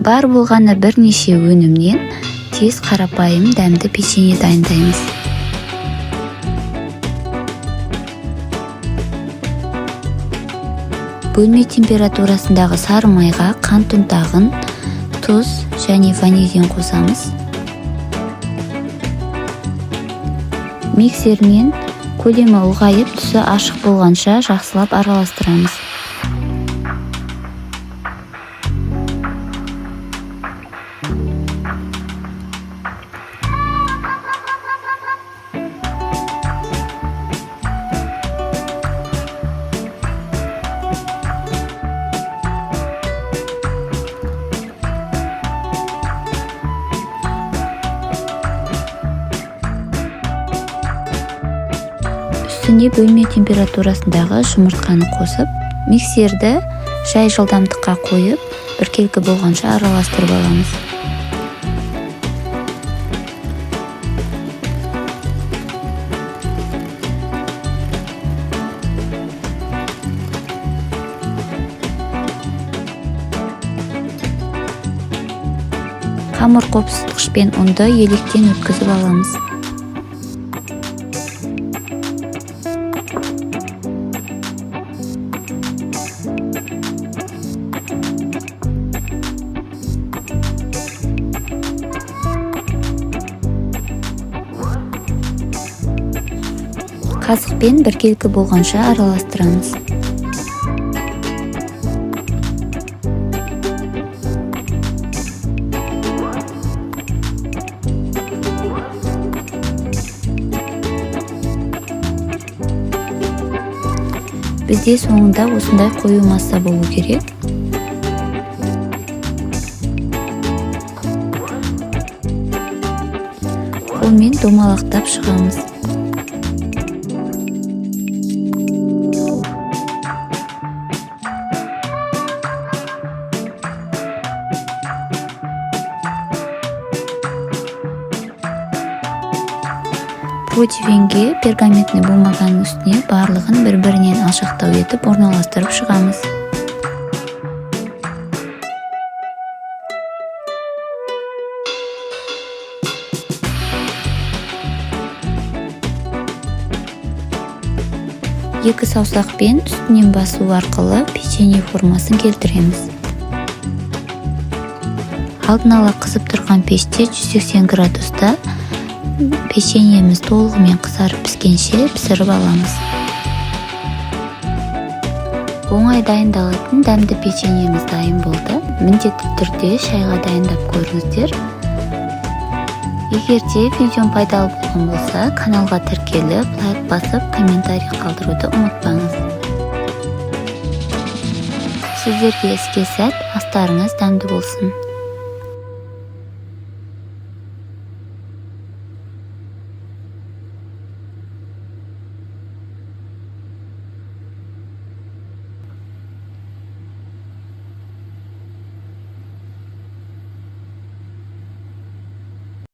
Бар болғаны бірнеше өнімнен тез қарапайым дәмді печенье дайындаймыз. Бөлме температурасындағы сары майға қант ұнтағын, тұз және ванилин қосамыз. Миксермен көлемі ұлғайып, түсі ашық болғанша жақсылап араластырамыз. Үстіне бөлме температурасындағы жұмыртқаны қосып, миксерді жай жылдамдыққа қойып, біркелкі болғанша араластырып аламыз. Қамыр қопсытқышпен ұнды електен өткізіп аламыз. Қасықпен біркелкі болғанша араластырамыз. Бізде соңында осындай қою масса болу керек. Қолмен домалақтап шығамыз. Противенге пергаментный бумаганың үстіне барлығын бір-бірінен алшақтау етіп орналастырып шығамыз. Екі саусақпен үстінен басу арқылы печенье формасын келтіреміз. Алдын ала қызып тұрған пеште 180 градуста печеньеміз толығымен қызарып піскенше пісіріп аламыз. Оңай дайындалатын дәмді печеньеміз дайын болды. Міндетті түрде шайға дайындап көріңіздер. Егер де видеом пайдалы болған болса, каналға тіркеліп, лайк басып, комментарий қалдыруды ұмытпаңыз. Сіздерге іске сәт, астарыңыз дәмді болсын.